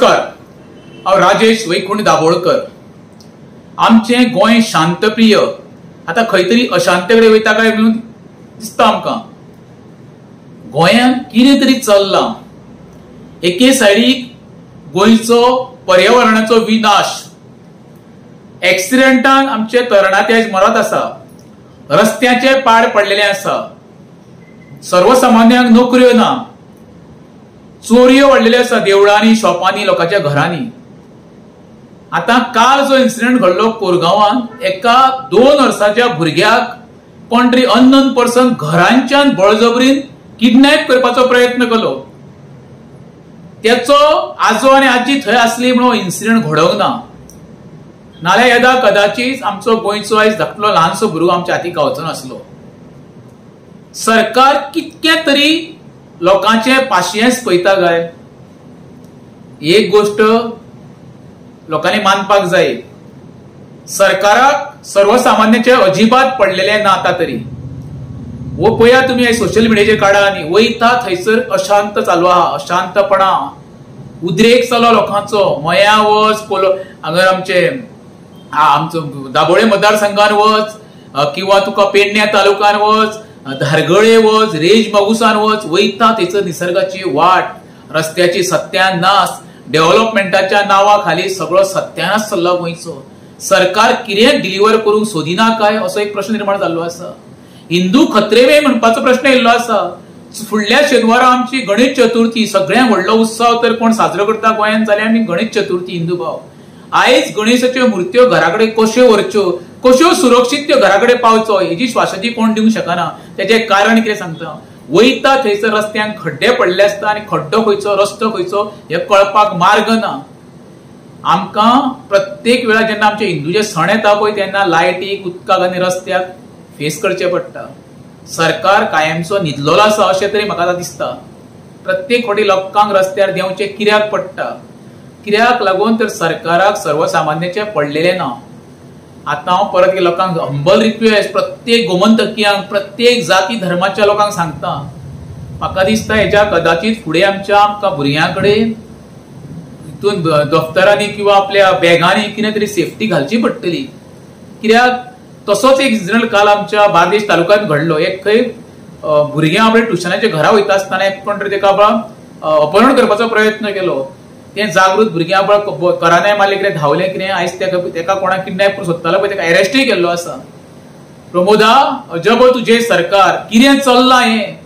नमस्कार, हांव राजेश वैकुंठ दाभोळकर। आमचें गोंय शांतप्रिय आतां खंय तरी अशांत कडेन वयता काय म्हणून दिसता आमकां। गोंयांत कितें तरी चल्लां। एके सायडीक गोंयचो पर्यावरणाचो विनाश, एक्सिडंटान आमचे तरणाटे आयज मरत आसा, रस्त्याचे पाड पडलेले आसा, सर्वसामान्यांक नोकऱ्यो ना, चोरयो वाडलेल्यो आसा देवळांनी, शॉपांनी, लोकांच्या घरांनी। आतां काल जो इन्सिडंट घडलो कोरगांवान, एका 2 वर्साच्या भुरग्याक कोण तरी अननोन पर्सन घरांच्यान बळजबरीन किडनॅप करपाचो प्रयत्न केलो। त्याचो आजो आनी आजी थंय आसली म्हणून इन्सिडंट घडोवंक ना, नाल्यार येदा कदाचित आमचो गोंयचो आयज धाकटलो ल्हानसो भुरगो आमच्या हाती गावचो नासलो। सरकार कितकें तरी लोकांचे पाशियेंस पळयता काय? एक गोष्ट लोकांनी मानपाक जाय, सरकाराक सर्वसामान्याचे अजिबात पडलेले ना। आतां तरी वो पळया तुमी सोशल मिडियाचेर काडा आनी वयता थंयसर अशांत चालू आहा, अशांतपणा, उद्रेक चालू लोकांचो। मया वच, कोलो हांगा आमचे आमचो दाबोळे मतदारसंघान वच, किंवा तुका पेडण्या तालुक्यान वच, धारगळे वच, रेज मागुसान वच, वयता थंयसर निसर्गाची वाट, रस्त्याची सत्यानाश, डेव्हलपमेंटाच्या नांवा खाली सगळो सत्यानाश चल्ला गोंयचो। सरकार कितें डिलिव्हर करूंक सोदिना काय असो एक प्रश्न निर्माण जाल्लो आसा। हिंदू खतरे में म्हणपाचो प्रश्न येयल्लो आसा। फुडल्या शेनवारा आमची गणेश चतुर्थी, सगळ्यांत व्हडलो उत्सव तर कोण साजरो करता गोंयांत जाल्यार आमी गणेश चतुर्थी। हिंदू भाव, आयज गणेशाच्यो मुर्त्यो घरा कडेन कश्यो व्हरच्यो, कश्यो सुरक्षीत त्यो घरा कडेन पावचो हेजी श्वासती कोण दिवंक शकना। तेजें कारण कितें सांगता, वयता थंयसर रस्त्यांक खड्डे पडले आसता आनी खड्डो खंयचो, रस्तो खंयचो हे कळपाक मार्ग ना। आमकां प्रत्येक वेळा जेन्ना आमचे हिंदूचे सण येता पळय तेन्ना लायटीक, उदकाक आनी रस्त्याक फेस करचें पडटा। सरकार कायमचो न्हिदलेलो आसा अशें तरी म्हाका आतां दिसता। प्रत्येक फावटी लोकांक रस्त्यार देंवचें कित्याक पडटा, कित्याक लागून तर सरकाराक सर्वसामान्याचें पडलेलें ना। आतां हांव परत लोकांक हंबल रिक्वेस्ट, प्रत्येक गोमंतकियांक, प्रत्येक जाती धर्माच्या लोकांक सांगता, म्हाका दिसता हेज्या कदाचित फुडें आमच्या आमकां भुरग्यां कडेन हितून दफ्तरांनी किंवा आपल्या बॅगांनी कितें तरी सेफ्टी घालची पडटली। कित्याक तसोच एक इन्सिडंट काल आमच्या बार्देश तालुक्यांत घडलो। एक खंय भुरगें आपल्या ट्युशनाच्या घरा वयता आसतना एक कोण तरी तेका अपहरण करपाचो प्रयत्न केलो। तें जागृत भुरग्यां करानाय मारलें, कितें धांवलें कितें, आयज तेका कोणाक किडनॅप करूंक सोदतालो पळय तेका अरेस्टूय केल्लो आसा। प्रमोदा, अजब तुजें सरकार, कितें चल्लां हें?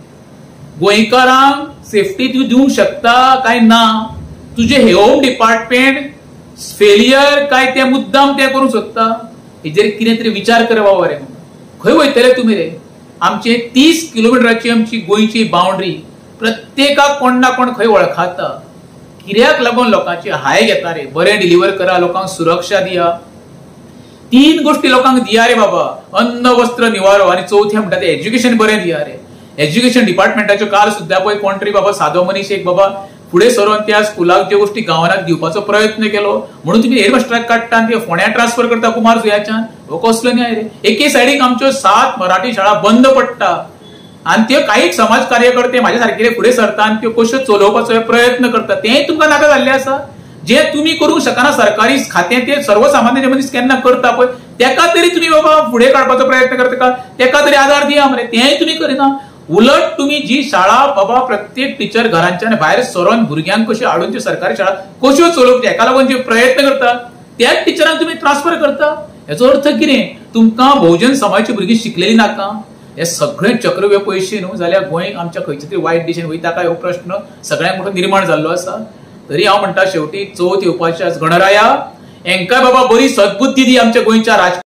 गोंयकारांक सेफ्टी तूं दिवंक शकता काय ना? तुजें होम डिपार्टमेंट फेलियर काय तें मुद्दाम तें करूंक सोदता? हेजेर कितें तरी विचार कर बाबा रे। खंय वयतले तुमी रे? आमचे 30 किलोमिटराची आमची गोंयची बाउंड्री, प्रत्येकाक कोण ना कोण खंय वळखाता। कित्याक लागून लोकांची हाय घेता रे? बरें डिलिव्हर करा, लोकांक सुरक्षा दिया, 3 गोष्टी लोकांक दिया रे बाबा, अन्न, वस्त्र, निवारो, आनी चवथें म्हणटा तें एज्युकेशन बरें दिया रे। एज्युकेशन डिपार्टमेंटाच्यो काल सुद्दां पळय कोण तरी बाबा सादो मनीस एक बाबा फुडें सरून त्या स्कुलाक ज्यो गोष्टी गांवांत दिवपाचो प्रयत्न केलो म्हणून तुमी हेडमास्टराक काडटा आनी ते फोंड्या ट्रान्सफर करता कुमार जुयाच्यान। हो कसलो न्याय रे? एके सायडीक आमच्यो 7 मराठी शाळा बंद पडटा आनी त्यो काही समाज कार्यकर्ते म्हाज्या सारकेले फुडें सरता आनी त्यो कश्यो चलोवपाचो प्रयत्न करता, तेंय तुमकां नाका जाल्लें आसा। जें तुमी करूंक शकना सरकारी खातें तें सर्वसामान्य मनीस केन्ना करता पळय तेका तरी तुमी बाबा फुडें काडपाचो प्रयत्न करता, तेका तरी आदार दिया मरे, तेंय तुमी करिना। उलट तुमी जी शाळा बाबा प्रत्येक टिचर घरांच्यान भायर सरून भुरग्यांक कश्यो हाडून त्यो सरकारी शाळा कश्यो चलोवप तेका लागून जे प्रयत्न करता त्याच टिचरांक तुमी ट्रान्सफर करता। हेचो अर्थ कितें? तुमकां भोवजन समाजाची भुरगीं शिकलेली नाका। हे सगळे चक्रव्यूह पयशे न्हू जाल्यार गोंय आमच्या खंयच्या तरी वायट दिशेन वयता काय हो प्रश्न सगळ्यांक मोठो निर्माण जाल्लो आसा। तरी हांव म्हणटा शेवटी चवथ येवपाची आज, गणराया हेंकां बाबा बरी सद्बुद्धी दी आमच्या गोंयच्या राजकारणाक।